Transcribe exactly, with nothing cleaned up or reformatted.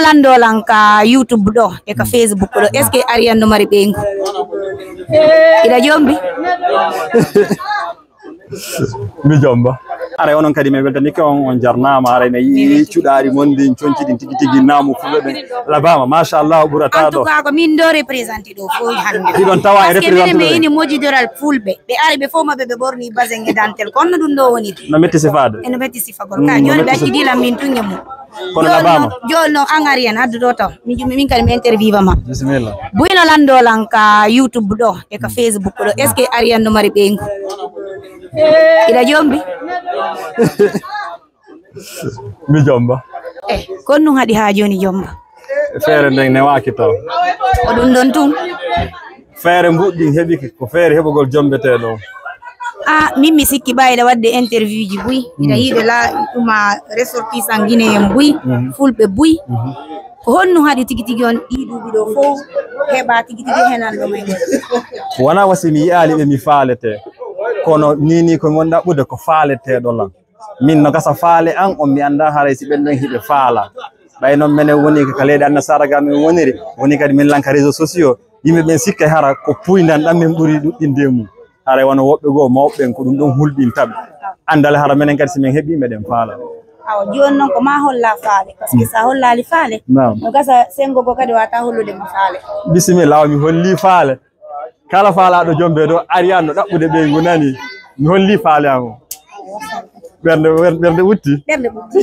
Lanndo lan ka YouTube ɗo e ka Facebook ɗo, est-ce que Ariane no mari ɓeyngu? Hiɗa jombi? Mi jomba. Aray onon kadi min weltanike on, on jarnama. Aray mi yii cuɗaari mon ndin, conci ɗin tigi tigi naamu fulɓe ɓen labama, machallah, ɓurata ɗo. Ko min ɗo représenté ɗo fof hannde. Hiɗon tawa e représenté ɓe ini mojidoral fulɓe, ɓe ari ɓe fof maɓɓe ɓe ɓorni basen e dantel, kono ɗum ɗo woni. No metti sifaade. Eno metti sifa gol ka joni ɓe acci dila min tunge mum. Kono labama. Jol no an Ariane addu ɗo taw. Min jummi min kadi mi interviewa ma. Bisimilla. Buyno lanndo lan ka YouTube ɗo e ka Facebook ɗo, est-ce que Ariane no mari ɓeyngu? Hiɗa jombi? Mi jomba. Eh, kon ɗum haɗi ha joni jomba. Feere nden newaaki taw. Ko ɗum ɗon tun. Feere mbuɗɗin heɓike ko feere heɓugol jombeteeɗo. A min mi sikki ɓayɗa waɗde interview ji buy, ina yiiɓe la ɗuma ressortissant guinéen buy, fulɓe buy. Ko honno haɗi tigi tigi on ɗii duuɓi ɗo fof heɓa tigi tigi henan ɗo men? Wona wasi mi yi'aali ɓe mi faalete, kono ni ni ko mon ɗaɓɓude ko faaleteeɗo lan. Min no gasa faale an on, mi annda haray si ɓen ɗon hiɓe faala. Ɓay noon menen woni ka leyɗe annasara ga min woniri, woni kadi min lan ka réseaux sociaux. Yimɓe ɓen sikkay hara ko puyndan ɗan min ɓuri ɗuɗɗinde e mum. Haray wano woɓɓe goo mawɓe ɓen ko ɗum ɗon hulɓinta ɓe. Andal hara menen kadi si min heɓi meɗen faala. Awa jooni noon ko ma holla faale, parce que sa hollali faale, Naam. No gasa sengo go kadi wata hollude mo faale. Bisimilla, awa mi holli faale. Kala faalaaɗo jombe ɗo Ariane no ɗaɓɓude ɓeyngu nani. Mi holli faale an o. Ɓernde ɓernde wutti. Ɓernde ɓutti.